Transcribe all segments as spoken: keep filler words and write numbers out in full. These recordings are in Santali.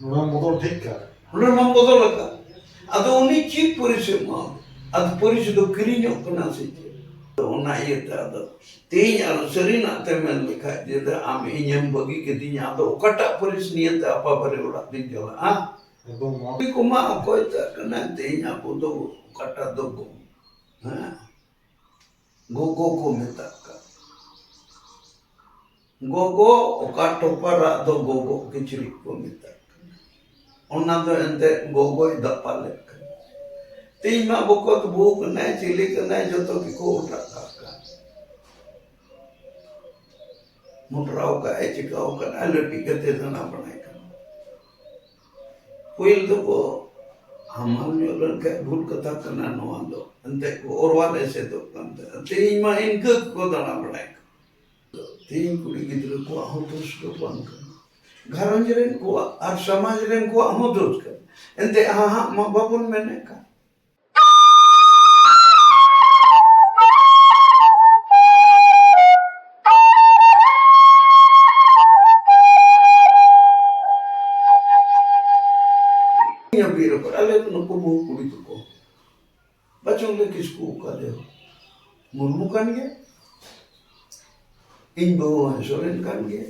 ᱱᱚᱣᱟ ᱵᱚᱫᱚᱞ ᱴᱷᱤᱠ ᱠᱟᱜ᱾ ᱱᱚᱰᱮ ᱢᱟᱢ ᱵᱚᱫᱚᱞ ᱟᱠᱟᱫ᱾ ᱟᱫᱚ ᱩᱱᱤ ᱪᱮᱫ ᱯᱟᱹᱨᱤᱥ ᱮ ᱮᱢᱟ? ᱟᱫᱚ ᱯᱟᱹᱨᱤᱥ ᱫᱚ ᱠᱤᱨᱤᱧᱚᱜ ᱠᱟᱱᱟ ᱥᱮ ᱪᱮᱫ? ᱛᱚ ᱚᱱᱟ ᱤᱭᱟᱹᱛᱮ ᱟᱫᱚ ᱛᱮᱦᱮᱧ ᱟᱨ ᱥᱟᱹᱨᱤᱱᱟᱜ ᱛᱮ ᱢᱮᱱ ᱞᱮᱠᱷᱟᱡ ᱡᱮ ᱟᱢ ᱤᱧᱮᱢ ᱵᱟᱹᱜᱤ ᱠᱤᱫᱤᱧᱟ, ᱟᱫᱚ ᱚᱠᱟᱴᱟᱜ ᱯᱟᱹᱨᱤᱥ ᱱᱤᱭᱟᱹᱛᱮ ᱟᱯᱟ ᱵᱟᱨᱮ ᱚᱲᱟᱜ ᱫᱚᱧ ᱪᱟᱞᱟᱜᱼᱟ? ᱮᱠᱫᱚᱢ ᱱᱚᱣᱟ᱾ ᱩᱱᱤ ᱠᱚᱢᱟ ᱚᱠᱚᱭ ᱛᱟᱜ ᱠᱟᱱᱟ ᱛᱮᱦᱮᱧ ᱟᱵᱚ ᱫᱚ ᱚᱠᱟᱴᱟᱜ ᱫᱚ ᱜᱚ-, ᱦᱮᱸ? ᱜᱚᱜᱚ ᱠᱚ ᱢᱮᱛᱟᱜ ᱠᱟᱱ᱾ ᱜᱚᱜᱚ, ᱚᱠᱟ ᱴᱚᱯᱟᱨᱟᱜ ᱫᱚ ᱜᱚᱜᱚ ᱠᱤᱪᱨᱤᱡ ᱠᱚ ᱢᱮᱛᱟᱜ ᱠᱟᱱᱟ, ᱚᱱᱟ ᱫᱚ ᱮᱱᱛᱮ ᱜᱚᱜᱚᱭ ᱫᱟᱯᱟᱞᱮᱫ ᱠᱟᱱᱟ᱾ ᱛᱮᱦᱮᱧ ᱢᱟ ᱵᱚᱠᱚᱛ ᱵᱩ ᱠᱟᱱᱟᱭ, ᱪᱤᱞᱤ ᱠᱟᱱᱟᱭ, ᱡᱚᱛᱚ ᱜᱮᱠᱚ ᱚᱴᱟᱜ ᱠᱟᱜ ᱠᱟᱱ᱾ ᱢᱚᱴᱨᱟᱣ ᱠᱟᱜ ᱟᱭ, ᱪᱤᱠᱟᱹᱣ ᱠᱟᱱᱟᱭ, ᱞᱟᱹᱴᱤ ᱠᱟᱛᱮ ᱫᱟᱬᱟ ᱵᱟᱲᱟᱭ ᱠᱟᱱᱟ᱾ ᱯᱟᱹᱦᱤᱞ ᱫᱚᱠᱚ ᱦᱟᱢᱟᱞ ᱧᱚᱜ ᱞᱮᱱᱠᱷᱟᱱ ᱵᱷᱩᱞ ᱠᱟᱛᱷᱟ ᱠᱟᱱᱟ ᱱᱚᱣᱟ ᱫᱚ, ᱮᱱᱛᱮ ᱠᱚ ᱚᱨᱣᱟᱞ ᱮᱥᱮᱫᱚᱜ ᱠᱟᱱ ᱛᱟᱦᱮᱸᱱᱟ᱾ ᱛᱮᱦᱮᱧ ᱢᱟ ᱤᱱᱠᱟᱹ ᱜᱮᱠᱚ ᱫᱟᱬᱟ ᱵᱟᱲᱟᱭ ᱠᱟᱱᱟ᱾ ᱛᱮᱦᱮᱧ ᱠᱩᱲᱤ ᱜᱤᱫᱽᱨᱟᱹ ᱠᱚᱣᱟᱜ ᱦᱚᱸ ᱫᱳᱥ ᱫᱚ ᱵᱟᱝ ᱠᱟᱱᱟ, ᱜᱷᱟᱨᱚᱸᱡᱽ ᱨᱮᱱ ᱠᱚᱣᱟᱜ ᱟᱨ ᱥᱚᱢᱟᱡᱽ ᱨᱮᱱ ᱠᱚᱣᱟᱜ ᱦᱚᱸ ᱫᱳᱥ ᱠᱟᱱᱟ᱾ ᱮᱱᱛᱮ ᱦᱟᱦᱟᱜ ᱢᱟ ᱵᱟᱵᱚᱱ ᱢᱮᱱᱮᱫ ᱠᱟᱱ᱾ ᱤᱧ ᱦᱚᱸ ᱵᱤᱨ ᱨᱮ ᱟᱞᱮ ᱱᱩᱠᱩ ᱵᱟᱹᱦᱩ ᱠᱩᱲᱤ ᱛᱟᱠᱚ ᱵᱟᱪᱚᱝ ᱞᱮ ᱠᱤᱥᱠᱩ ᱚᱠᱟ ᱞᱮ ᱢᱩᱨᱢᱩ ᱠᱟᱱ ᱜᱮᱭᱟ, ᱤᱧ ᱵᱟᱹᱦᱩ ᱦᱚᱸ ᱥᱚᱨᱮᱱ ᱠᱟᱱ ᱜᱮᱭᱟ᱾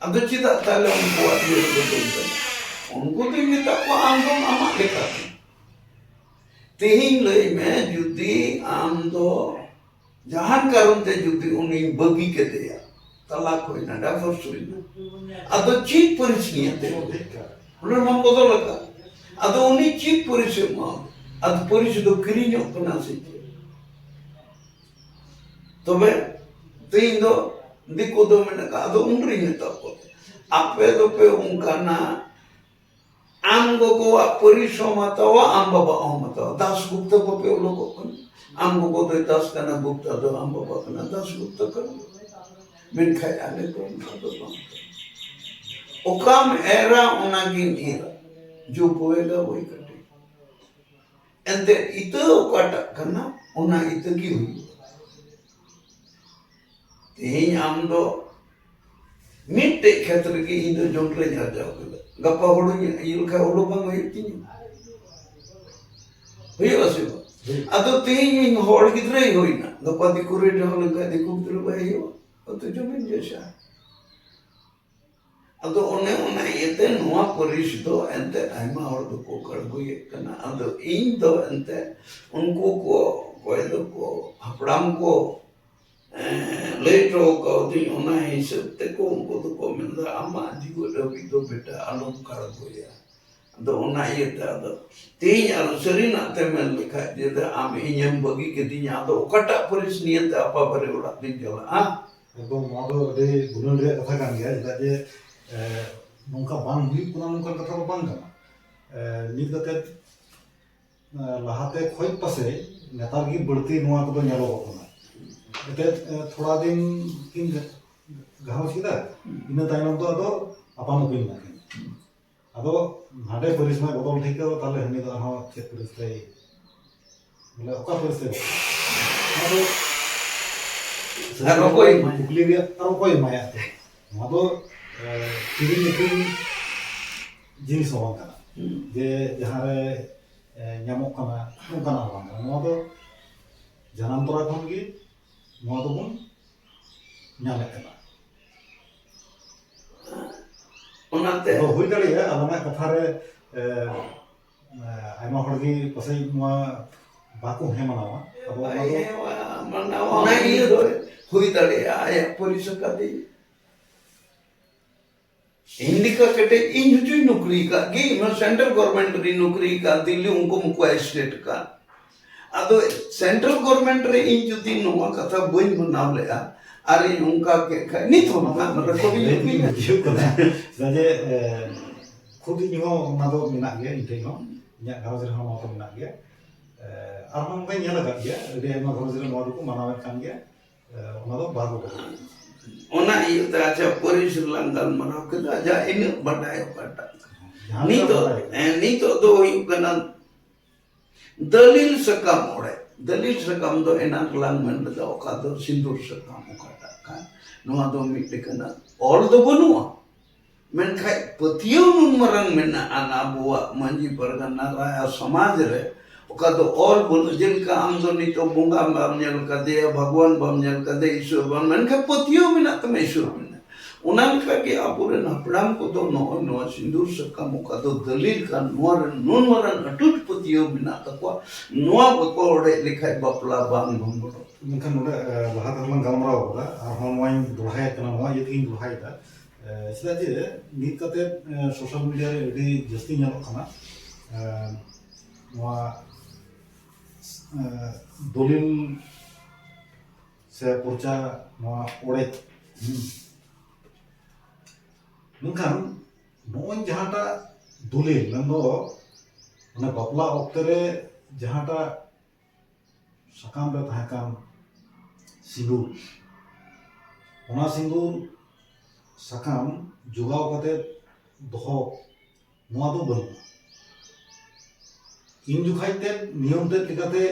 ᱟᱫᱚ ᱪᱮᱫᱟᱜ ᱛᱟᱦᱞᱮ ᱩᱱᱠᱩᱣᱟᱜ ᱤᱭᱟᱹ ᱨᱮᱫᱚ ᱵᱟᱹᱧ ᱪᱟᱞᱟᱜᱼᱟ? ᱩᱱᱠᱩ ᱫᱚᱧ ᱢᱮᱛᱟ ᱠᱚᱣᱟ, ᱟᱢ ᱫᱚᱢ ᱟᱢᱟᱜ ᱞᱮᱠᱟᱛᱮ᱾ ᱛᱮᱦᱮᱧ ᱞᱟᱹᱭ ᱢᱮ, ᱡᱩᱫᱤ ᱟᱢ ᱫᱚ ᱡᱟᱦᱟᱱ ᱠᱟᱨᱚᱱ ᱛᱮ ᱡᱩᱫᱤ ᱩᱱᱤᱧ ᱵᱟᱹᱜᱤ ᱠᱮᱫᱮᱭᱟ, ᱛᱟᱞᱟᱠ ᱦᱩᱭᱱᱟ, ᱰᱟᱭᱵᱷᱳᱨᱥ ᱦᱩᱭᱱᱟ, ᱟᱫᱚ ᱪᱮᱫ ᱯᱟᱹᱨᱤᱥ ᱱᱤᱭᱟᱹᱛᱮ? ᱚᱸᱰᱮ ᱢᱟᱢ ᱵᱚᱫᱚᱞ ᱟᱠᱟᱫ᱾ ᱟᱫᱚ ᱩᱱᱤ ᱪᱮᱫ ᱯᱟᱹᱨᱤᱥ ᱮ ᱮᱢᱟ? ᱟᱫᱚ ᱯᱟᱹᱨᱤᱥ ᱫᱚ ᱠᱤᱨᱤᱧᱚᱜ ᱠᱟᱱᱟ ᱥᱮ ᱪᱮᱫ? ᱛᱚᱵᱮ ᱛᱮᱦᱮᱧ ᱫᱚ ᱫᱤᱠᱩ ᱫᱚ ᱢᱮᱱᱟᱜ ᱠᱟᱜ, ᱟᱫᱚ ᱩᱱᱨᱮᱧ ᱢᱮᱛᱟ ᱠᱚᱣᱟ, ᱟᱯᱮ ᱫᱚᱯᱮ ᱚᱱᱠᱟᱱᱟ, ᱟᱢ ᱜᱚᱜᱚᱣᱟᱜ ᱯᱟᱹᱨᱤᱥ ᱦᱚᱸᱢ ᱦᱟᱛᱟᱣᱟ, ᱟᱢ ᱵᱟᱵᱟᱣᱟᱜ ᱦᱚᱸᱢ ᱦᱟᱛᱟᱣᱟ᱾ ᱫᱟᱥ ᱜᱩᱯᱛᱟ ᱵᱟᱯᱮ ᱚᱰᱚᱠᱚᱜ ᱠᱟᱱᱟ᱾ ᱟᱢ ᱜᱚᱜᱚ ᱫᱚᱭ ᱫᱟᱥ ᱠᱟᱱᱟ, ᱜᱩᱯᱛᱟ ᱫᱚ ᱟᱢ ᱵᱟᱵᱟ ᱠᱟᱱᱟ, ᱫᱟᱥ ᱜᱩᱯᱛᱟ ᱠᱟᱱᱟ᱾ ᱢᱮᱱᱠᱷᱟᱡ ᱟᱞᱮ ᱫᱚ ᱚᱱᱠᱟ ᱫᱚ ᱵᱟᱝ ᱠᱟᱱᱟ᱾ ᱚᱠᱟᱢ ᱮᱨᱟ, ᱚᱱᱟᱜᱮᱢ ᱤᱨᱟ᱾ ᱡᱚ ᱵᱳᱭᱮᱜᱟ ᱵᱳᱭ ᱠᱟᱴᱮᱜᱟ᱾ ᱮᱱᱛᱮ ᱤᱛᱟᱹ ᱚᱠᱟᱴᱟᱜ ᱠᱟᱱᱟ, ᱚᱱᱟ ᱤᱛᱟᱹ ᱜᱮ ᱦᱩᱭᱩᱜᱼᱟ᱾ ᱛᱮᱦᱮᱧ ᱟᱢ ᱫᱚ ᱢᱤᱫᱴᱮᱡ ᱠᱷᱮᱛ ᱨᱮᱜᱮ ᱤᱧ ᱫᱚ ᱡᱚᱱᱰᱨᱟᱧ ᱟᱨᱡᱟᱣ ᱠᱮᱫᱟ, ᱜᱟᱯᱟ ᱦᱩᱲᱩᱧ ᱤᱭᱟᱹ ᱞᱮᱠᱷᱟᱱ ᱦᱩᱲᱩ ᱵᱟᱝ ᱦᱩᱭᱩᱜ ᱛᱤᱧᱟ? ᱦᱩᱭᱩᱜᱼᱟ ᱥᱮ ᱵᱟᱝ? ᱟᱫᱚ ᱛᱮᱦᱮᱧ ᱤᱧ ᱦᱚᱲ ᱜᱤᱫᱽᱨᱟᱹᱭ ᱦᱩᱭᱱᱟ, ᱜᱟᱯᱟ ᱫᱤᱠᱩ ᱨᱮ ᱰᱷᱟᱹᱣ ᱞᱮᱱᱠᱷᱟᱱ ᱫᱤᱠᱩ ᱜᱤᱫᱽᱨᱟᱹ ᱵᱟᱭ ᱦᱩᱭᱩᱜᱼᱟ? ᱟᱫᱚ ᱡᱚᱢᱤᱱ ᱡᱟᱭᱥᱟ᱾ ᱟᱫᱚ ᱚᱱᱮ ᱚᱱᱟ ᱤᱭᱟᱹᱛᱮ ᱱᱚᱣᱟ ᱯᱟᱹᱨᱤᱥ ᱫᱚ ᱮᱱᱛᱮ ᱟᱭᱢᱟ ᱦᱚᱲ ᱫᱚᱠᱚ ᱠᱟᱲᱜᱚᱭᱮᱫ ᱠᱟᱱᱟ᱾ ᱟᱫᱚ ᱤᱧ ᱫᱚ ᱮᱱᱛᱮ ᱩᱱᱠᱩ ᱠᱚ, ᱚᱠᱚᱭ ᱫᱚᱠᱚ ᱦᱟᱯᱲᱟᱢ ᱠᱚ, ᱮᱸ, ᱞᱟᱹᱭ ᱦᱚᱴᱚ ᱠᱟᱣᱫᱤᱧ, ᱚᱱᱟ ᱦᱤᱥᱟᱹᱵ ᱛᱮᱠᱚ ᱩᱱᱠᱩ ᱫᱚᱠᱚ ᱢᱮᱱᱫᱟ, ᱟᱢᱟᱜ ᱡᱤᱣᱮᱫ ᱦᱟᱹᱵᱤᱡ ᱫᱚ ᱵᱮᱴᱟ ᱟᱞᱚᱢ ᱠᱟᱲᱜᱚᱭᱟ᱾ ᱟᱫᱚ ᱚᱱᱟ ᱤᱭᱟᱹᱛᱮ ᱟᱫᱚ ᱛᱮᱦᱮᱧ ᱟᱨ ᱥᱟᱹᱨᱤᱱᱟᱜ ᱛᱮ ᱢᱮᱱ ᱞᱮᱠᱷᱟᱡ ᱡᱮ ᱟᱢ ᱤᱧᱮᱢ ᱵᱟᱹᱜᱤ ᱠᱤᱫᱤᱧᱟ, ᱟᱫᱚ ᱚᱠᱟᱴᱟᱜ ᱯᱟᱹᱨᱤᱥ ᱱᱤᱭᱟᱹᱛᱮ ᱟᱯᱟ ᱵᱟᱨᱮ ᱚᱲᱟᱜ ᱫᱚᱧ ᱪᱟᱞᱟᱜᱼᱟ? ᱮᱠᱫᱚᱢ, ᱱᱚᱣᱟ ᱫᱚ ᱟᱹᱰᱤ ᱜᱩᱱᱟᱹᱱ ᱨᱮᱭᱟᱜ ᱠᱟᱛᱷᱟ ᱠᱟᱱ ᱜᱮᱭᱟ, ᱪᱮᱫᱟᱜ ᱡᱮ, ᱮ, ᱱᱚᱝᱠᱟ ᱵᱟᱝ ᱦᱩᱭᱩᱜ ᱠᱟᱱᱟ, ᱱᱚᱝᱠᱟᱱ ᱠᱟᱛᱷᱟ ᱫᱚ ᱵᱟᱝ ᱠᱟᱱᱟ᱾ ᱮ, ᱢᱤᱫ ᱠᱟᱛᱮ, ᱮ, ᱞᱟᱦᱟᱛᱮ ᱠᱷᱚᱡ ᱯᱟᱥᱮ ᱱᱮᱛᱟᱨ ᱜᱮ ᱵᱟᱹᱲᱛᱤ ᱱᱚᱣᱟ ᱠᱚᱫᱚ ᱧᱮᱞᱚᱜᱚᱜ ᱠᱟᱱᱟ᱾ ᱮᱱᱛᱮᱫ, ᱮ, ᱛᱷᱚᱲᱟ ᱫᱤᱱ ᱠᱤᱱ ᱜᱷᱟᱨᱚᱸᱡᱽ ᱠᱮᱫᱟ, ᱤᱱᱟᱹ ᱛᱟᱭᱱᱚᱢ ᱫᱚ ᱟᱫᱚ ᱟᱯᱟᱱ ᱟᱹᱯᱤᱱ ᱮᱱᱟ ᱠᱤᱱ᱾ ᱟᱫᱚ ᱦᱟᱸᱰᱮ ᱯᱟᱹᱨᱤᱥ ᱢᱟᱭ ᱵᱚᱫᱚᱞ ᱴᱷᱤᱠ ᱠᱟᱫᱟ, ᱛᱟᱦᱞᱮ ᱦᱟᱹᱱᱤ ᱫᱚ ᱟᱨᱦᱚᱸ ᱪᱮᱫ ᱯᱟᱹᱨᱤᱥ ᱛᱟᱭ, ᱵᱚᱞᱮ ᱚᱠᱟ ᱯᱟᱹᱨᱤᱥ ᱛᱟᱭ ᱵᱚᱫᱚᱞ? ᱟᱫᱚ ᱟᱨ ᱚᱠᱚᱭ ᱮᱢᱟᱭᱟ? ᱠᱩᱠᱞᱤ ᱨᱮᱭᱟᱜ ᱟᱨ ᱚᱠᱚᱭ ᱮᱢᱟᱭᱟ ᱮᱱᱛᱮ? ᱱᱚᱣᱟ ᱫᱚ, ᱮ, ᱠᱤᱨᱤᱧ ᱟᱹᱠᱷᱨᱤᱧ ᱡᱤᱱᱤᱥ ᱦᱚᱸ ᱵᱟᱝ ᱠᱟᱱᱟ᱾ ᱦᱩᱸ᱾ ᱡᱮ ᱡᱟᱦᱟᱸ ᱨᱮ, ᱮ, ᱧᱟᱢᱚᱜ ᱠᱟᱱᱟ, ᱚᱱᱠᱟᱱᱟᱜ ᱦᱚᱸ ᱵᱟᱝ ᱠᱟᱱᱟ᱾ ᱱᱚᱣᱟ ᱫᱚ ᱡᱟᱱᱟᱢ ᱛᱚᱨᱟ ᱠᱷᱚᱱ ᱜᱮ ᱱᱚᱣᱟ ᱫᱚᱵᱚᱱ ᱧᱟᱢᱮᱫ ᱠᱟᱱᱟ᱾ ᱚᱱᱟᱛᱮ ᱟᱫᱚ ᱦᱩᱭ ᱫᱟᱲᱮᱭᱟᱜᱼᱟ, ᱟᱵᱚᱱᱟᱜ ᱠᱟᱛᱷᱟ ᱨᱮ, ᱮ, ᱮ, ᱟᱭᱢᱟ ᱦᱚᱲ ᱜᱮ ᱯᱟᱥᱮᱡ ᱱᱚᱣᱟ ᱵᱟᱠᱚ ᱦᱮᱸ ᱢᱟᱱᱟᱣᱟ᱾ ᱟᱫᱚ ᱚᱱᱟ ᱫᱚ ᱦᱮᱸ ᱢᱟᱱᱟᱣᱟ, ᱚᱱᱟ ᱤᱭᱟᱹ ᱫᱚ ᱦᱩᱭ ᱫᱟᱲᱮᱭᱟᱜᱼᱟ, ᱟᱭᱟᱜ ᱯᱟᱹᱨᱤᱥ ᱟᱠᱟᱫᱮ᱾ ᱤᱧ ᱞᱮᱠᱟ ᱠᱮᱴᱮᱡ, ᱤᱧ ᱦᱚᱪᱚᱧ ᱱᱚᱠᱨᱤ ᱟᱠᱟᱫ ᱜᱮ, ᱤᱧ ᱦᱚᱸ ᱥᱮᱱᱴᱨᱟᱞ ᱜᱚᱵᱷᱚᱨᱱᱢᱮᱱᱴ ᱨᱤᱧ ᱱᱚᱠᱨᱤ ᱟᱠᱟᱫ, ᱫᱤᱞᱞᱤ ᱩᱱᱠᱩ ᱢᱟᱠᱚ ᱮᱥᱴᱮᱴ ᱟᱠᱟᱫ᱾ ᱟᱫᱚ ᱥᱮᱱᱴᱨᱟᱞ ᱜᱚᱵᱷᱚᱨᱱᱢᱮᱱᱴ ᱨᱮ ᱤᱧ ᱡᱩᱫᱤ ᱱᱚᱣᱟ ᱠᱟᱛᱷᱟ ᱵᱟᱹᱧ ᱢᱟᱱᱟᱣ ᱞᱮᱫᱼᱟ ᱟᱨ ᱤᱧ ᱚᱱᱠᱟ ᱠᱮᱫ ᱠᱷᱟᱡ, ᱱᱤᱛ ᱦᱚᱸ ᱱᱟᱦᱟᱜ ᱨᱮᱠᱚᱨᱰᱤᱝ ᱞᱟᱹᱭ ᱛᱮᱜᱮ ᱵᱩᱡᱷᱟᱹᱜ ᱠᱟᱱᱟ᱾ ᱪᱮᱫᱟᱜ ᱡᱮ, ᱮ, ᱠᱷᱩᱫ ᱤᱧ ᱦᱚᱸ ᱚᱱᱟ ᱫᱚ ᱢᱮᱱᱟᱜ ᱜᱮᱭᱟ, ᱤᱧ ᱴᱷᱮᱱ ᱦᱚᱸ, ᱤᱧᱟᱹᱜ ᱜᱷᱟᱨᱚᱸᱡᱽ ᱨᱮᱦᱚᱸ ᱱᱚᱣᱟ ᱫᱚ ᱢᱮᱱᱟᱜ ᱜᱮᱭᱟ᱾ ᱮ, ᱟᱨᱦᱚᱸ ᱚᱱᱠᱟᱧ ᱧᱮᱞ ᱟᱠᱟᱫ ᱜᱮᱭᱟ, ᱟᱹᱰᱤ ᱟᱭᱢᱟ ᱜᱷᱟᱨᱚᱸᱡᱽ ᱨᱮ ᱱᱚᱣᱟ ᱫᱚᱠᱚ ᱢᱟᱱᱟᱣᱮᱫ ᱠᱟᱱ ᱜᱮᱭᱟ᱾ ᱮ, ᱚᱱᱟ ᱫᱚ ᱵᱟᱠᱚ ᱵᱚᱫᱚᱞ᱾ ᱚᱱᱟ ᱤᱭᱟᱹᱛᱮ, ᱟᱪᱪᱷᱟ, ᱯᱟᱹᱨᱤᱥ ᱨᱮᱞᱟᱝ ᱜᱟᱞᱢᱟᱨᱟᱣ ᱠᱮᱫᱟ, ᱡᱟ ᱤᱱᱟᱹᱜ ᱵᱟᱰᱟᱭ ᱚᱠᱟᱴᱟᱜ᱾ ᱡᱟᱦᱟᱸ ᱞᱮᱠᱟ ᱱᱤᱛᱚᱜ, ᱵᱟᱰᱟᱭ᱾ ᱮ, ᱱᱤᱛᱚᱜ ᱫᱚ ᱦᱩᱭᱩᱜ ᱠᱟᱱᱟ, ᱫᱟᱹᱞᱤᱞ ᱥᱟᱠᱟᱢ ᱚᱲᱮᱡ᱾ ᱫᱟᱹᱞᱤᱞ ᱥᱟᱠᱟᱢ ᱫᱚ ᱮᱱᱟᱝ ᱨᱮᱞᱟᱝ ᱢᱮᱱ ᱞᱮᱫᱟ, ᱚᱠᱟ ᱫᱚ ᱥᱤᱸᱫᱩᱨ ᱥᱟᱠᱟᱢ ᱚᱠᱟᱴᱟᱜ ᱠᱟᱱ, ᱱᱚᱣᱟ ᱫᱚ ᱢᱤᱫ ᱞᱮᱠᱟᱱᱟᱜ ᱚᱞ ᱫᱚ ᱵᱟᱹᱱᱩᱜᱼᱟ᱾ ᱢᱮᱱᱠᱷᱟᱡ ᱯᱟᱹᱛᱭᱟᱹᱣ ᱱᱩᱱ ᱢᱟᱨᱟᱝ ᱢᱮᱱᱟᱜᱼᱟ ᱟᱵᱚᱣᱟᱜ ᱢᱟᱹᱡᱷᱤ ᱯᱟᱨᱜᱟᱱᱟ ᱨᱟᱭ ᱟᱨ ᱥᱚᱢᱟᱡᱽ ᱨᱮ, ᱚᱠᱟ ᱫᱚ ᱚᱞ ᱵᱟᱹᱱᱩᱜ᱾ ᱡᱮᱞᱮᱠᱟ ᱟᱢ ᱫᱚ ᱱᱤᱛᱚᱜ ᱵᱚᱸᱜᱟ ᱵᱟᱢ ᱧᱮᱞ ᱠᱟᱫᱮᱭᱟ, ᱵᱷᱟᱜᱽᱣᱟᱱ ᱵᱟᱢ ᱧᱮᱞ ᱠᱟᱫᱮᱭᱟ, ᱤᱥᱚᱨ ᱵᱟᱢ, ᱢᱮᱱᱠᱷᱟᱱ ᱯᱟᱹᱛᱭᱟᱹᱣ ᱢᱮᱱᱟᱜ ᱛᱟᱢᱟ ᱤᱥᱚᱨ ᱢᱮᱱᱟᱜᱼᱟ᱾ ᱚᱱᱟ ᱞᱮᱠᱟᱜᱮ ᱟᱵᱚᱨᱮᱱ ᱦᱟᱯᱲᱟᱢ ᱠᱚᱫᱚ ᱱᱚᱜᱼᱚᱭ ᱱᱚᱣᱟ ᱥᱤᱸᱫᱩᱨ ᱥᱟᱠᱟᱢ ᱚᱠᱟ ᱫᱚ ᱫᱟᱹᱞᱤᱞ ᱠᱟᱱ, ᱱᱚᱣᱟ ᱨᱮ ᱱᱩᱱ ᱢᱟᱨᱟᱝ ᱟᱹᱴᱩᱴ ᱯᱟᱹᱛᱭᱟᱹᱣ ᱢᱮᱱᱟᱜ ᱛᱟᱠᱚᱣᱟ, ᱱᱚᱣᱟ ᱵᱟᱠᱚ ᱚᱲᱮᱡ ᱞᱮᱠᱷᱟᱡ ᱵᱟᱯᱞᱟ ᱵᱟᱝ ᱵᱚᱱ ᱵᱚᱞᱚᱜ᱾ ᱢᱮᱱᱠᱷᱟᱱ ᱱᱚᱰᱮ, ᱮ, ᱞᱟᱦᱟ ᱛᱮᱦᱚᱸ ᱞᱟᱝ ᱜᱟᱞᱢᱟᱨᱟᱣ ᱠᱟᱫᱟ, ᱟᱨᱦᱚᱸ ᱱᱚᱣᱟᱧ ᱫᱚᱦᱲᱟᱭᱮᱫ ᱠᱟᱱᱟ, ᱱᱚᱣᱟ ᱤᱭᱟᱹ ᱛᱮᱜᱮᱧ ᱫᱚᱦᱲᱟᱭᱮᱫᱟ᱾ ᱮ, ᱪᱮᱫᱟᱜ ᱡᱮ ᱱᱤᱛ ᱠᱟᱛᱮ, ᱮ, ᱥᱳᱥᱟᱞ ᱢᱤᱰᱤᱭᱟ ᱨᱮ ᱟᱹᱰᱤ ᱡᱟᱹᱥᱛᱤ ᱧᱮᱞᱚᱜ ᱠᱟᱱᱟ, ᱮ, ᱱᱚᱣᱟ, ᱮ, ᱫᱚᱞᱤᱞ ᱥᱮ ᱯᱚᱨᱪᱟ ᱱᱚᱣᱟ ᱚᱲᱮᱡ᱾ ᱦᱩᱸ᱾ ᱢᱮᱱᱠᱷᱟᱱ ᱱᱚᱜᱼᱚᱭ ᱡᱟᱦᱟᱸᱴᱟᱜ ᱫᱚᱞᱤᱞ, ᱢᱮᱱᱫᱚ ᱚᱱᱟ ᱵᱟᱯᱞᱟ ᱚᱠᱛᱮ ᱨᱮ ᱡᱟᱦᱟᱸᱴᱟᱜ ᱥᱟᱠᱟᱢ ᱨᱮ ᱛᱟᱦᱮᱸ ᱠᱟᱱ ᱥᱤᱸᱫᱩᱨ, ᱚᱱᱟ ᱥᱤᱸᱫᱩᱨ ᱥᱟᱠᱟᱢ ᱡᱚᱜᱟᱣ ᱠᱟᱛᱮ ᱫᱚᱦᱚ, ᱱᱚᱣᱟ ᱫᱚ ᱵᱟᱹᱱᱩᱜᱼᱟ᱾ ᱤᱧ ᱡᱚᱠᱷᱟᱡ ᱛᱮ ᱱᱤᱭᱚᱢ ᱛᱮ ᱞᱮᱠᱟᱛᱮ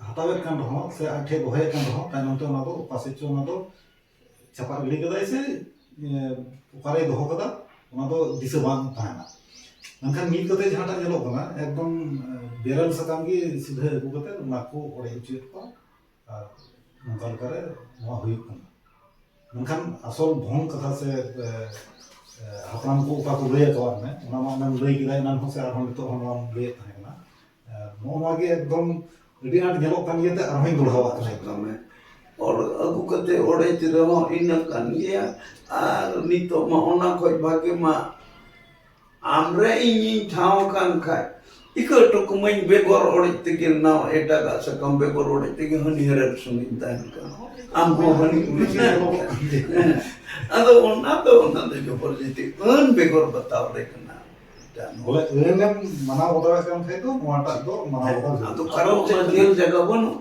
ᱦᱟᱛᱟᱣᱮᱫ ᱠᱟᱱ ᱨᱮᱦᱚᱸ ᱥᱮ ᱟᱡ ᱴᱷᱮᱱ ᱫᱚᱦᱚᱭᱮᱫ ᱠᱟᱱ ᱨᱮᱦᱚᱸ, ᱛᱟᱭᱱᱚᱢ ᱛᱮ ᱚᱱᱟ ᱫᱚ ᱚᱠᱟ ᱥᱮᱫ ᱪᱚ ᱚᱱᱟ ᱫᱚ ᱪᱟᱯᱟᱫ ᱜᱤᱰᱤ ᱠᱟᱫᱟᱭ ᱥᱮ, ᱮ, ᱚᱠᱟᱨᱮᱭ ᱫᱚᱦᱚ ᱠᱟᱫᱟ, ᱚᱱᱟ ᱫᱚ ᱫᱤᱥᱟᱹ ᱵᱟᱝ ᱛᱟᱦᱮᱱᱟ᱾ ᱢᱮᱱᱠᱷᱟᱱ ᱱᱤᱛ ᱠᱟᱛᱮ ᱡᱟᱦᱟᱸᱴᱟᱜ ᱧᱮᱞᱚᱜ ᱠᱟᱱᱟ, ᱮᱠᱫᱚᱢ, ᱮ, ᱵᱮᱨᱮᱞ ᱥᱟᱠᱟᱢ ᱜᱮ ᱥᱤᱫᱷᱟᱹ ᱟᱹᱜᱩ ᱠᱟᱛᱮ ᱚᱱᱟ ᱠᱚ ᱚᱲᱮᱡ ᱦᱚᱪᱚᱭᱮᱫ ᱠᱚᱣᱟ᱾ ᱟᱨ ᱱᱚᱝᱠᱟ ᱞᱮᱠᱟᱨᱮ ᱱᱚᱣᱟ ᱦᱩᱭᱩᱜ ᱠᱟᱱᱟ᱾ ᱢᱮᱱᱠᱷᱟᱱ ᱟᱥᱚᱞ ᱵᱷᱚᱝ ᱠᱟᱛᱷᱟ ᱥᱮ, ᱮ, ᱮ, ᱦᱟᱯᱲᱟᱢ ᱠᱚ ᱚᱠᱟ ᱠᱚ ᱞᱟᱹᱭ ᱟᱠᱟᱣᱟᱫ ᱢᱮ, ᱚᱱᱟ ᱢᱟ ᱚᱱᱟᱢ ᱞᱟᱹᱭ ᱠᱮᱫᱟ ᱮᱱᱟᱝ ᱦᱚᱸ, ᱥᱮ ᱟᱨᱦᱚᱸ ᱱᱤᱛᱚᱜ ᱦᱚᱸ ᱱᱚᱣᱟᱢ ᱞᱟᱹᱭᱮᱫ ᱛᱟᱦᱮᱸ ᱠᱟᱱᱟ᱾ ᱮ, ᱱᱚᱜᱼᱚ ᱱᱚᱣᱟ ᱜᱮ ᱮᱠᱫᱚᱢ ᱟᱹᱰᱤ ᱟᱸᱴ ᱧᱮᱞᱚᱜ ᱠᱟᱱ ᱜᱮᱭᱟ, ᱛᱮ ᱟᱨᱦᱚᱸᱧ ᱫᱚᱦᱲᱟᱣᱟᱜ ᱠᱟᱱᱟ᱾ ᱮᱠᱫᱚᱢ, ᱦᱮᱸ᱾ ᱚᱲ-, ᱟᱹᱜᱩ ᱠᱟᱛᱮ ᱚᱲᱮᱡ ᱨᱮᱦᱚᱸ ᱤᱱᱟᱹ ᱠᱟᱱ ᱜᱮᱭᱟ᱾ ᱟᱨ ᱱᱤᱛᱚᱜ ᱢᱟ ᱚᱱᱟ ᱠᱷᱚᱡ ᱵᱷᱟᱜᱮ ᱢᱟ ᱟᱢᱨᱮ ᱤᱧᱤᱧ ᱴᱷᱟᱶ ᱟᱠᱟᱱ ᱠᱷᱟᱡ, ᱤᱠᱟᱹ ᱦᱚᱴᱚ ᱠᱟᱹᱢᱟᱹᱧ, ᱵᱮᱜᱚᱨ ᱚᱲᱮᱡ ᱛᱮᱜᱮ, ᱱᱟᱣᱟ ᱮᱴᱟᱜᱟᱜ ᱥᱟᱠᱟᱢ ᱵᱮᱜᱚᱨ ᱚᱲᱮᱡ ᱛᱮᱜᱮ ᱦᱟᱹᱱᱤ ᱦᱮᱨᱮᱞ ᱥᱩᱱᱤᱧ ᱛᱟᱦᱮᱱ ᱠᱟᱱᱟ, ᱟᱢ ᱦᱚᱸ ᱦᱟᱹᱱᱤ ᱩᱱᱤ ᱦᱮᱸ᱾ ᱟᱫᱚ ᱚᱱᱟ ᱫᱚ, ᱚᱱᱟ ᱫᱚ ᱡᱚᱵᱚᱨ ᱡᱩᱫᱤ ᱟᱹᱱ ᱵᱮᱜᱚᱨ ᱵᱟᱛᱟᱣ ᱨᱮ ᱠᱟᱱᱟ᱾ ᱵᱚᱞᱮ ᱟᱹᱱ ᱮᱢ ᱢᱟᱱᱟᱣ ᱵᱟᱛᱟᱣᱮᱫ ᱠᱟᱱ ᱠᱷᱟᱡ ᱫᱚ ᱱᱚᱣᱟᱴᱟᱜ ᱫᱚ ᱢᱟᱱᱟᱣ ᱵᱟᱛᱟᱣ ᱡᱟᱹᱨᱩᱲ᱾ ᱟᱫᱚ ᱠᱟᱨᱚᱱ ᱚᱱᱟ ᱡᱮᱞ ᱡᱟᱭᱜᱟ ᱵᱟᱹᱱᱩᱜ᱾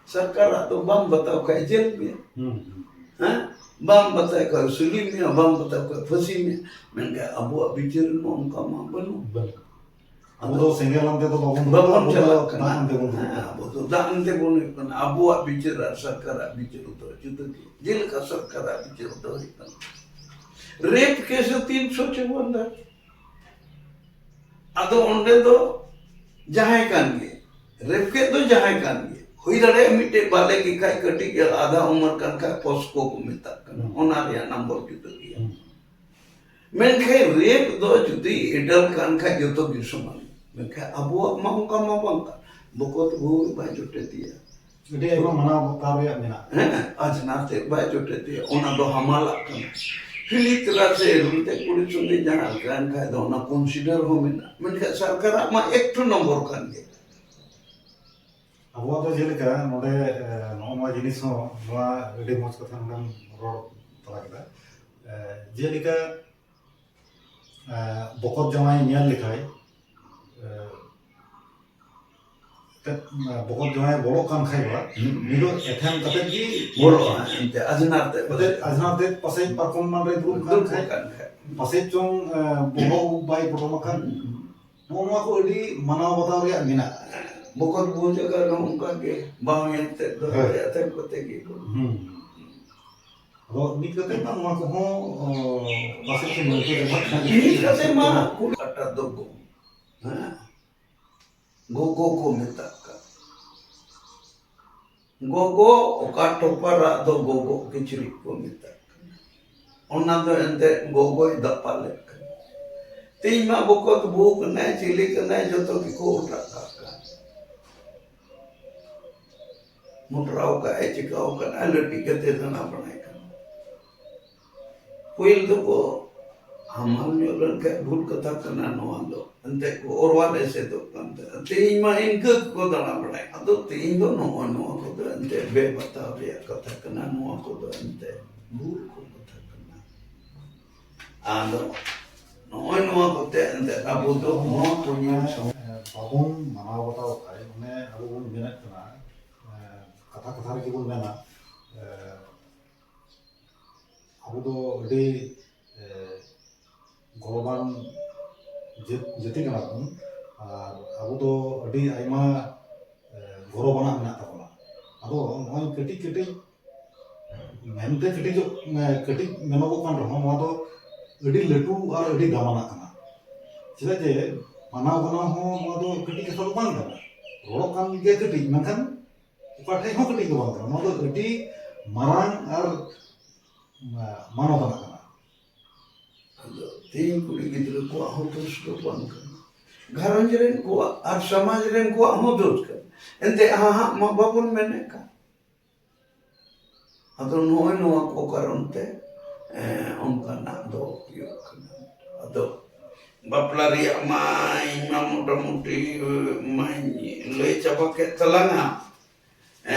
ᱥᱚᱨᱠᱟᱨᱟᱜ ᱫᱚ ᱵᱟᱢ ᱵᱟᱛᱟᱣ ᱠᱷᱟᱡ ᱡᱮᱞ ᱢᱮᱭᱟ᱾ ᱦᱩᱸ, ᱦᱩᱸ᱾ ᱦᱮᱸ? ᱵᱟᱢ ᱵᱟᱛᱟᱣ ᱠᱷᱟᱡ ᱥᱩᱞᱤ ᱢᱮᱭᱟ, ᱵᱟᱢ ᱵᱟᱛᱟᱣ ᱠᱷᱟᱡ ᱯᱷᱟᱹᱥᱤ ᱢᱮᱭᱟ᱾ ᱢᱮᱱᱠᱷᱟᱱ ᱟᱵᱚᱣᱟᱜ ᱵᱤᱪᱟᱹᱨ ᱨᱮᱢᱟ ᱚᱱᱠᱟ ᱢᱟ ᱵᱟᱹᱱᱩᱜ᱾ ᱵᱟᱹᱱᱩᱜ᱾ ᱟᱵᱚ ᱫᱚ ᱥᱮᱸᱜᱮᱞ ᱞᱟᱝ ᱛᱮᱫᱚ ᱵᱟᱵᱚᱱ ᱵᱟᱵᱚᱱ ᱫᱩᱲᱩᱵᱼᱟ, ᱟᱵᱚ ᱫᱚ ᱪᱟᱞᱟᱜ ᱫᱟᱜ ᱠᱟᱱᱟ᱾ ᱮᱱᱛᱮ ᱵᱚᱱ ᱦᱮᱸ, ᱫᱩᱲᱩᱵᱼᱟ᱾ ᱟᱵᱚ ᱫᱚ ᱫᱟᱜ ᱮᱱᱛᱮ ᱵᱚᱱ ᱦᱩᱭᱩᱜ ᱠᱟᱱᱟ᱾ ᱟᱵᱚᱣᱟᱜ ᱵᱤᱪᱟᱹᱨ ᱟᱨ ᱥᱚᱨᱠᱟᱨᱟᱜ ᱵᱤᱪᱟᱹᱨ ᱫᱚ ᱡᱩᱫᱟᱹ ᱜᱮᱭᱟ᱾ ᱡᱮᱞᱮᱠᱟ ᱥᱚᱨᱠᱟᱨᱟᱜ ᱵᱤᱪᱟᱹᱨ ᱫᱚ ᱦᱩᱭᱩᱜ ᱠᱟᱱᱟ, ᱨᱮᱯ ᱠᱮᱥ ᱫᱚ ᱛᱤᱱᱥᱚ ᱪᱩᱣᱟᱱᱱᱟ᱾ ᱟᱫᱚ ᱚᱸᱰᱮ ᱫᱚ ᱡᱟᱦᱟᱸᱭ ᱠᱟᱱ ᱜᱮ, ᱨᱮᱯ ᱠᱮᱥ ᱫᱚ ᱡᱟᱦᱟᱸᱭ ᱠᱟᱱ ᱜᱮ ᱦᱩᱭ ᱫᱟᱲᱮᱭᱟᱜᱼᱟ, ᱢᱤᱫᱴᱮᱡ ᱵᱟᱞᱮ ᱜᱮ ᱠᱷᱟᱡ, ᱠᱟᱹᱴᱤᱡ ᱟᱫᱷᱟ ᱩᱢᱮᱨ ᱠᱟᱱ ᱠᱷᱟᱡ ᱯᱚᱥᱠᱚ ᱠᱚ ᱢᱮᱛᱟᱜ ᱠᱟᱱᱟ, ᱚᱱᱟ ᱨᱮᱭᱟᱜ ᱱᱟᱢᱵᱟᱨ ᱡᱩᱫᱟᱹ ᱜᱮᱭᱟ᱾ ᱢᱮᱱᱠᱷᱟᱱ ᱨᱮᱯ ᱫᱚ ᱡᱩᱫᱤ ᱮᱰᱟᱞᱴ ᱠᱟᱱ ᱠᱷᱟᱡ ᱡᱚᱛᱚ ᱜᱮ ᱥᱚᱢᱟᱱ᱾ ᱢᱮᱱᱠᱷᱟᱱ ᱟᱵᱚᱣᱟᱜ ᱢᱟ ᱚᱱᱠᱟ ᱢᱟ ᱵᱟᱝ ᱠᱟᱱ, ᱵᱚᱠᱚᱛ ᱵᱟᱹᱦᱩ ᱵᱟᱭ ᱡᱚᱴᱮᱫ ᱮᱭᱟ᱾ ᱟᱹᱰᱤ ᱟᱭᱢᱟ ᱢᱟᱱᱟᱣ ᱵᱟᱛᱟᱣ ᱨᱮᱭᱟᱜ ᱢᱮᱱᱟᱜᱼᱟ᱾ ᱦᱮᱸ, ᱟᱡᱷᱱᱟᱨ ᱛᱮ ᱵᱟᱭ ᱡᱚᱴᱮᱫ ᱮᱭᱟ, ᱚᱱᱟ ᱫᱚ ᱦᱟᱢᱟᱞᱟᱜ ᱠᱟᱱᱟ᱾ ᱦᱤᱞᱤ ᱛᱚᱨᱟ ᱥᱮ ᱨᱩᱞ ᱛᱮ ᱠᱩᱲᱤ ᱥᱚᱸᱜᱮ ᱡᱟᱦᱟᱸ ᱠᱟᱱ ᱠᱷᱟᱡ ᱫᱚ ᱚᱱᱟ ᱠᱚᱱᱥᱤᱰᱟᱨ ᱦᱚᱸ ᱢᱮᱱᱟᱜᱼᱟ, ᱢᱮᱱᱠᱷᱟᱱ ᱥᱚᱨᱠᱟᱨᱟᱜ ᱢᱟ ᱮᱠᱴᱩ ᱱᱚᱢᱵᱚᱨ ᱠᱟᱱ ᱜᱮ᱾ ᱟᱵᱚᱣᱟᱜ ᱫᱚ ᱡᱮᱞᱮᱠᱟ ᱱᱚᱰᱮ, ᱮ, ᱱᱚᱜᱼᱚ ᱱᱚᱣᱟ ᱡᱤᱱᱤᱥ ᱦᱚᱸ, ᱱᱚᱣᱟ ᱟᱹᱰᱤ ᱢᱚᱡᱽ ᱠᱟᱛᱷᱟ ᱱᱚᱰᱮᱢ ᱨᱚᱲ ᱛᱟᱞᱟ ᱠᱮᱫᱟ᱾ ᱮ, ᱡᱮᱞᱮᱠᱟ, ᱮ, ᱵᱚᱠᱚᱛ ᱡᱟᱶᱟᱭ ᱧᱮᱞ ᱞᱮᱠᱷᱟᱡ, ᱮ, ᱮᱱᱛᱮᱫ, ᱵᱚᱠᱚᱛ ᱡᱟᱶᱟᱭ ᱵᱚᱞᱚᱜ ᱠᱟᱱ ᱠᱷᱟᱡ ᱵᱟ, ᱦᱩᱸ᱾ ᱩᱱᱤ ᱫᱚ ᱮᱛᱷᱮᱢ ᱠᱟᱛᱮᱫ ᱜᱮ ᱵᱚᱞᱚᱜᱼᱟ, ᱮᱱᱛᱮ ᱟᱡᱷᱱᱟᱨ ᱛᱮ ᱮᱱᱛᱮᱫ ᱟᱡᱷᱱᱟᱨ ᱛᱮ ᱯᱟᱥᱮᱡ ᱯᱟᱨᱠᱚᱢ ᱮᱢᱟᱱ ᱨᱮ ᱫᱩᱲᱩᱵ ᱠᱟᱱ ᱫᱩᱲᱩᱵ ᱠᱷᱟᱡ, ᱠᱟᱱ ᱠᱷᱟᱡ᱾ ᱯᱟᱥᱮᱡ ᱪᱚᱝ, ᱮ, ᱵᱚᱦᱚᱜ ᱩᱵ ᱵᱟᱭ ᱯᱚᱴᱚᱢ ᱟᱠᱟᱱ᱾ ᱦᱩᱸ᱾ ᱱᱚᱜᱼᱚ ᱱᱚᱣᱟ ᱠᱚ ᱟᱹᱰᱤ ᱢᱟᱱᱟᱣ ᱵᱟᱛᱟᱣ ᱨᱮᱭᱟᱜ ᱢᱮᱱᱟᱜᱼᱟ᱾ ᱵᱚᱠᱚᱛ ᱵᱟᱹᱦᱩ ᱡᱟᱭᱜᱟ ᱨᱮᱦᱚᱸ ᱚᱱᱠᱟ ᱜᱮ, ᱵᱟᱝ ᱮᱱᱛᱮᱫ ᱫᱚ ᱦᱳᱭ᱾ ᱮᱛᱷᱮᱢ ᱠᱟᱛᱮ ᱜᱮ ᱠᱚ᱾ ᱦᱩᱸ᱾ ᱟᱫᱚ ᱱᱤᱛ ᱠᱟᱛᱮ ᱢᱟ ᱱᱚᱣᱟ ᱠᱚᱦᱚᱸ, ᱚ, ᱯᱟᱥᱮᱡ ᱪᱚᱝ ᱵᱟᱝ ᱠᱚ ᱪᱟᱵᱟᱜ ᱠᱟᱱ᱾ ᱱᱤᱛ ᱠᱟᱛᱮ ᱢᱟ ᱠᱩᱲᱤ ᱟᱴᱟ ᱫᱚ ᱜᱚ-, ᱦᱮᱸ᱾ ᱜᱚᱜᱚ ᱠᱚ ᱢᱮᱛᱟᱜ ᱠᱟᱱ᱾ ᱜᱚᱜᱚ, ᱚᱠᱟ ᱴᱚᱯᱟᱨᱟᱜ ᱫᱚ ᱜᱚᱜᱚ ᱠᱤᱪᱨᱤᱡ ᱠᱚ ᱢᱮᱛᱟᱜ ᱠᱟᱱᱟ, ᱚᱱᱟ ᱫᱚ ᱮᱱᱛᱮᱫ ᱜᱚᱜᱚᱭ ᱫᱟᱯᱟᱞᱮᱫ ᱠᱟᱱᱟ᱾ ᱛᱮᱦᱮᱧ ᱢᱟ ᱵᱚᱠᱚᱛ ᱵᱩ ᱠᱟᱱᱟᱭ, ᱪᱤᱞᱤ ᱠᱟᱱᱟᱭ, ᱡᱚᱛᱚ ᱜᱮᱠᱚ ᱚᱴᱟᱜ ᱠᱟᱜ ᱠᱟᱱ᱾ ᱢᱚᱴᱨᱟᱣ ᱠᱟᱜ ᱟᱭ, ᱪᱤᱠᱟᱹᱣ ᱠᱟᱱᱟᱭ, ᱞᱟᱹᱴᱤ ᱠᱟᱛᱮ ᱫᱟᱬᱟ ᱵᱟᱲᱟᱭ ᱠᱟᱱᱟ᱾ ᱯᱟᱹᱦᱤᱞ ᱫᱚᱠᱚ ᱦᱟᱢᱟᱞ ᱧᱚᱜ ᱞᱮᱱᱠᱷᱟᱱ ᱵᱷᱩᱞ ᱠᱟᱛᱷᱟ ᱠᱟᱱᱟ ᱱᱚᱣᱟ ᱫᱚ, ᱮᱱᱛᱮᱫ ᱠᱚ ᱚᱨᱣᱟᱞ ᱮᱥᱮᱫᱚᱜ ᱠᱟᱱ ᱛᱟᱦᱮᱸᱱᱟ᱾ ᱛᱮᱦᱮᱧ ᱢᱟ ᱤᱱᱠᱟᱹ ᱜᱮᱠᱚ ᱫᱟᱬᱟ ᱵᱟᱲᱟᱭ᱾ ᱟᱫᱚ ᱛᱮᱦᱮᱧ ᱫᱚ ᱱᱚᱜᱼᱚᱭ ᱱᱚᱣᱟ ᱠᱚᱫᱚ ᱮᱱᱛᱮᱫ ᱵᱮᱵᱟᱛᱟᱣ ᱨᱮᱭᱟᱜ ᱠᱟᱛᱷᱟ ᱠᱟᱱᱟ, ᱱᱚᱣᱟ ᱠᱚᱫᱚ ᱮᱱᱛᱮᱫ ᱵᱷᱩᱞ ᱠᱚ ᱠᱟᱛᱷᱟ ᱠᱟᱱᱟ᱾ ᱟᱫᱚ ᱱᱚᱜᱼᱚᱭ ᱱᱚᱣᱟ ᱠᱚᱛᱮ ᱮᱱᱛᱮᱫ ᱟᱵᱚ ᱫᱚ ᱱᱚᱣᱟ ᱠᱚ ᱧᱮᱞ ᱥᱟᱢ- ᱵᱟᱵᱚᱱ ᱢᱟᱱᱟᱣ ᱵᱟᱛᱟᱣ ᱠᱷᱟᱡ, ᱚᱱᱮ ᱟᱵᱚ ᱵᱚᱱ ᱢᱮᱱᱮᱫ ᱠᱟᱱᱟ, ᱠᱟᱛᱷᱟ ᱠᱟᱛᱷᱟ ᱨᱮᱜᱮ ᱵᱚᱱ ᱢᱮᱱᱟ, ᱟᱵᱚ ᱫᱚ ᱟᱹᱰᱤ, ᱮ, ᱜᱚᱨᱚᱵᱟᱱ ᱡᱟᱹᱛ, ᱡᱟᱹᱛᱤ ᱠᱟᱱᱟ ᱵᱚᱱ᱾ ᱟᱨ ᱟᱵᱚ ᱫᱚ ᱟᱹᱰᱤ ᱟᱭᱢᱟ, ᱮ, ᱜᱚᱨᱚᱵᱟᱱᱟᱜ ᱢᱮᱱᱟᱜ ᱛᱟᱵᱚᱱᱟ᱾ ᱟᱫᱚ ᱱᱚᱜᱼᱚᱭ ᱠᱟᱹᱴᱤᱡ ᱠᱟᱹᱴᱤᱡ ᱢᱮᱱᱛᱮ ᱠᱟᱹᱴᱤᱡᱚᱜ, ᱮ, ᱠᱟᱹᱴᱤᱡ ᱢᱮᱱᱚᱜᱚᱜ ᱠᱟᱱ ᱨᱮᱦᱚᱸ, ᱱᱚᱣᱟ ᱫᱚ ᱟᱹᱰᱤ ᱞᱟᱹᱴᱩ ᱟᱨ ᱟᱹᱰᱤ ᱫᱟᱢᱟᱱᱟᱜ ᱠᱟᱱᱟ᱾ ᱪᱮᱫᱟᱜ ᱡᱮ ᱢᱟᱱᱟᱣ ᱜᱟᱱᱟᱣ ᱦᱚᱸ ᱱᱚᱣᱟ ᱫᱚ ᱠᱟᱹᱴᱤᱡ ᱠᱟᱛᱷᱟ ᱫᱚ ᱵᱟᱝ ᱠᱟᱱᱟ᱾ ᱨᱚᱲᱚᱜ ᱠᱟᱱ ᱜᱮ ᱠᱟᱹᱴᱤᱡ, ᱢᱮᱱᱠᱷᱟᱱ ᱚᱠᱟ ᱴᱷᱮᱡ ᱦᱚᱸ ᱠᱟᱹᱴᱤᱡ ᱫᱚ ᱵᱟᱝ ᱠᱟᱱᱟ᱾ ᱱᱚᱣᱟ ᱫᱚ ᱟᱹᱰᱤ ᱢᱟᱨᱟᱝ ᱟᱨ ᱢᱟᱱᱚᱛ ᱟᱱᱟᱜ ᱠᱟᱱᱟ᱾ ᱟᱫᱚ ᱛᱮᱦᱮᱧ ᱠᱩᱲᱤ ᱜᱤᱫᱽᱨᱟᱹ ᱠᱚᱣᱟᱜ ᱦᱚᱸ ᱫᱳᱥ ᱫᱚ ᱵᱟᱝ ᱠᱟᱱᱟ᱾ ᱜᱷᱟᱨᱚᱸᱡᱽ ᱨᱮᱱ ᱠᱚᱣᱟᱜ ᱟᱨ ᱥᱚᱢᱟᱡᱽ ᱨᱮᱱ ᱠᱚᱣᱟᱜ ᱦᱚᱸ ᱫᱳᱥ ᱠᱟᱱᱟ᱾ ᱮᱱᱛᱮ ᱦᱟᱦᱟᱜ ᱢᱟ ᱵᱟᱵᱚᱱ ᱢᱮᱱᱮᱫ ᱠᱟᱱ᱾ ᱟᱫᱚ ᱱᱚᱜᱼᱚᱭ ᱱᱚᱣᱟ ᱠᱚ ᱠᱟᱨᱚᱱ ᱛᱮ, ᱮᱸ, ᱚᱱᱠᱟᱱᱟᱜ ᱫᱚ ᱦᱩᱭᱩᱜ ᱠᱟᱱᱟ᱾ ᱟᱫᱚ ᱵᱟᱯᱞᱟ ᱨᱮᱭᱟᱜ ᱢᱟ ᱤᱧ ᱢᱟ ᱢᱚᱴᱟᱢᱩᱴᱤ ᱢᱟᱧ ᱞᱟᱹᱭ ᱪᱟᱵᱟ ᱠᱮᱫ ᱛᱟᱞᱟᱝᱟ᱾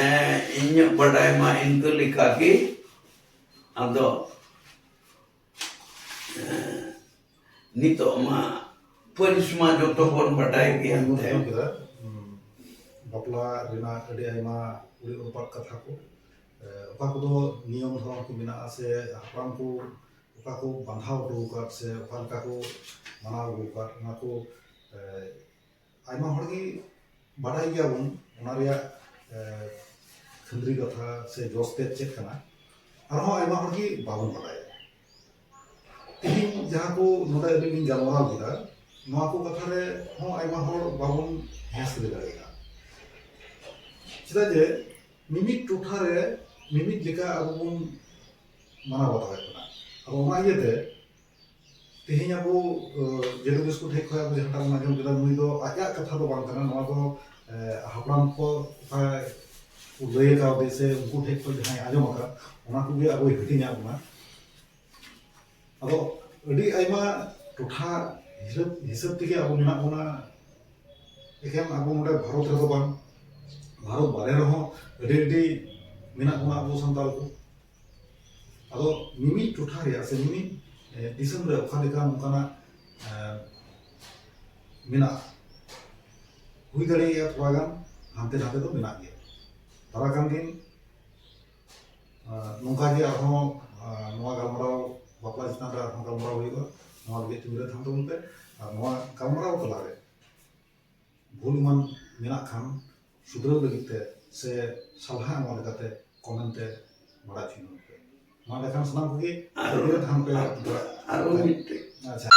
ᱮᱸ, ᱤᱧᱟᱹᱜ ᱵᱟᱰᱟᱭ ᱢᱟ ᱤᱱᱠᱟᱹ ᱞᱮᱠᱟᱜᱮ᱾ ᱟᱫᱚ, ᱮᱸ, ᱱᱤᱛᱚᱜ ᱢᱟ ᱯᱟᱹᱨᱤᱥ ᱢᱟ ᱡᱚᱛᱚ ᱵᱚᱱ ᱵᱟᱰᱟᱭ ᱜᱮᱭᱟ᱾ ᱟᱸᱡᱚᱢ ᱠᱮᱫᱟ, ᱦᱩᱸ, ᱵᱟᱯᱞᱟ ᱨᱮᱱᱟᱜ ᱟᱹᱰᱤ ᱟᱭᱢᱟ ᱩᱲᱤ ᱩᱲᱯᱟᱫ ᱠᱟᱛᱷᱟ ᱠᱚ, ᱮ, ᱚᱠᱟ ᱠᱚᱫᱚ ᱱᱤᱭᱚᱢ ᱫᱷᱚᱨᱚᱢ ᱠᱚ ᱢᱮᱱᱟᱜᱼᱟ ᱥᱮ ᱦᱟᱯᱲᱟᱢ ᱠᱚ ᱚᱠᱟ ᱠᱚ ᱵᱟᱸᱫᱷᱟᱣ ᱦᱚᱴᱚ ᱟᱠᱟᱫ ᱥᱮ ᱚᱠᱟ ᱞᱮᱠᱟ ᱠᱚ ᱢᱟᱱᱟᱣ ᱟᱹᱜᱩ ᱟᱠᱟᱫ, ᱚᱱᱟ ᱠᱚ, ᱮ, ᱟᱭᱢᱟ ᱦᱚᱲ ᱜᱮ ᱵᱟᱰᱟᱭ ᱜᱮᱭᱟᱵᱚᱱ ᱚᱱᱟ ᱨᱮᱭᱟᱜ, ᱮ, ᱠᱷᱟᱹᱱᱫᱽᱨᱤ ᱠᱟᱛᱷᱟ ᱥᱮ ᱡᱚᱥ ᱛᱮᱫ ᱪᱮᱫ ᱠᱟᱱᱟ, ᱟᱨᱦᱚᱸ ᱟᱭᱢᱟ ᱦᱚᱲ ᱜᱮ ᱵᱟᱵᱚᱱ ᱵᱟᱰᱟᱭᱟ᱾ ᱛᱮᱦᱮᱧ ᱡᱟᱦᱟᱸ ᱠᱚ ᱱᱚᱰᱮ ᱟᱹᱞᱤᱧ ᱞᱤᱧ ᱜᱟᱞᱢᱟᱨᱟᱣ ᱠᱮᱫᱟ, ᱱᱚᱣᱟ ᱠᱚ ᱠᱟᱛᱷᱟ ᱨᱮ ᱦᱚᱸ ᱟᱭᱢᱟ ᱦᱚᱲ ᱵᱟᱵᱚᱱ ᱦᱮᱸ ᱥᱟᱹᱨᱤ ᱫᱟᱲᱮᱭᱟᱜᱼᱟ᱾ ᱪᱮᱫᱟᱜ ᱡᱮ ᱢᱤᱢᱤᱫ ᱴᱚᱴᱷᱟ ᱨᱮ ᱢᱤᱢᱤᱫ ᱞᱮᱠᱟ ᱟᱵᱚ ᱵᱚᱱ ᱢᱟᱱᱟᱣ ᱵᱟᱛᱟᱣᱮᱫ ᱠᱟᱱᱟ᱾ ᱟᱫᱚ ᱚᱱᱟ ᱤᱭᱟᱹᱛᱮ ᱛᱮᱦᱮᱧ ᱟᱵᱚ, ᱮ, ᱡᱮᱰᱩ ᱠᱤᱥᱠᱩ ᱴᱷᱮᱡ ᱠᱷᱚᱱ ᱟᱵᱚ ᱡᱟᱦᱟᱸᱴᱟᱜ ᱵᱚᱱ ᱟᱸᱡᱚᱢ ᱠᱮᱫᱟ, ᱱᱩᱭ ᱫᱚ ᱟᱡᱟᱜ ᱠᱟᱛᱷᱟ ᱫᱚ ᱵᱟᱝ ᱠᱟᱱᱟ, ᱱᱚᱣᱟ ᱫᱚ, ᱮ, ᱦᱟᱯᱲᱟᱢ ᱠᱚ ᱚᱠᱟ ᱠᱚ ᱞᱟᱹᱭ ᱠᱟᱣᱫᱮ ᱥᱮ ᱩᱱᱠᱩ ᱴᱷᱮᱡ ᱠᱷᱚᱱ ᱡᱟᱦᱟᱸᱭ ᱟᱸᱡᱚᱢ ᱟᱠᱟᱫ, ᱚᱱᱟ ᱠᱚᱜᱮ ᱟᱵᱚᱭ ᱦᱟᱹᱴᱤᱧᱟᱫ ᱵᱚᱱᱟ᱾ ᱟᱫᱚ ᱟᱹᱰᱤ ᱟᱭᱢᱟ ᱴᱚᱴᱷᱟ ᱦᱤᱥᱟᱹᱵ, ᱦᱤᱥᱟᱹᱵ ᱛᱮᱜᱮ ᱟᱵᱚ ᱢᱮᱱᱟᱜ ᱵᱚᱱᱟ᱾ ᱮᱠᱮᱱ ᱟᱵᱚ ᱱᱚᱰᱮ ᱵᱷᱟᱨᱚᱛ ᱨᱮᱫᱚ ᱵᱟᱝ, ᱵᱷᱟᱨᱚᱛ ᱵᱟᱨᱦᱮ ᱨᱮᱦᱚᱸ ᱟᱹᱰᱤ ᱟᱹᱰᱤ ᱢᱮᱱᱟᱜ ᱵᱚᱱᱟ ᱟᱵᱚ ᱥᱟᱱᱛᱟᱲ ᱠᱚ᱾ ᱟᱫᱚ ᱢᱤᱢᱤᱫ ᱴᱚᱴᱷᱟ ᱨᱮᱭᱟᱜ ᱥᱮ ᱢᱤᱢᱤᱫ, ᱮ, ᱫᱤᱥᱚᱢ ᱨᱮ ᱚᱠᱟ ᱞᱮᱠᱟ ᱱᱚᱝᱠᱟᱱᱟᱜ, ᱮ, ᱢᱮᱱᱟᱜᱼᱟ, ᱦᱩᱭ ᱫᱟᱲᱮᱭᱟᱜᱼᱟ ᱛᱷᱚᱲᱟ ᱜᱟᱱ ᱦᱟᱱᱛᱮ ᱱᱟᱛᱮ ᱫᱚ ᱢᱮᱱᱟᱜ ᱜᱮᱭᱟ᱾ ᱫᱟᱨᱟ ᱠᱟᱱ ᱫᱤᱱ, ᱮ, ᱱᱚᱝᱠᱟ ᱜᱮ ᱟᱨᱦᱚᱸ, ᱮ, ᱱᱚᱣᱟ ᱜᱟᱞᱢᱟᱨᱟᱣ, ᱵᱟᱯᱞᱟ ᱪᱮᱛᱟᱱ ᱨᱮ ᱟᱨᱦᱚᱸ ᱜᱟᱞᱢᱟᱨᱟᱣ ᱦᱩᱭᱩᱜᱼᱟ᱾ ᱱᱚᱣᱟ ᱞᱟᱹᱜᱤᱫ ᱛᱤᱸᱜᱩ ᱨᱮ ᱛᱟᱦᱮᱱ ᱛᱟᱵᱚᱱ ᱯᱮ᱾ ᱟᱨ ᱱᱚᱣᱟ ᱜᱟᱞᱢᱟᱨᱟᱣ ᱛᱟᱞᱟᱨᱮ ᱵᱷᱩᱞ ᱮᱢᱟᱱ ᱢᱮᱱᱟᱜ ᱠᱷᱟᱱ ᱥᱩᱫᱷᱨᱟᱹᱣ ᱞᱟᱹᱜᱤᱫ ᱛᱮ ᱥᱮ ᱥᱟᱞᱦᱟ ᱮᱢᱚᱜ ᱞᱮᱠᱟᱛᱮ ᱠᱚᱢᱮᱱᱴ ᱛᱮ ᱵᱟᱲᱟᱭ ᱦᱚᱪᱚᱧ ᱯᱮ᱾ ᱢᱟ ᱮᱸᱰᱮᱠᱷᱟᱱ ᱥᱟᱱᱟᱢ ᱠᱚᱜᱮ ᱟᱹᱰᱤ ᱟᱸᱴ ᱦᱟᱱ ᱯᱮ ᱟᱨᱚ ᱢᱤᱫᱴᱮᱡ᱾ ᱟᱪᱪᱷᱟ᱾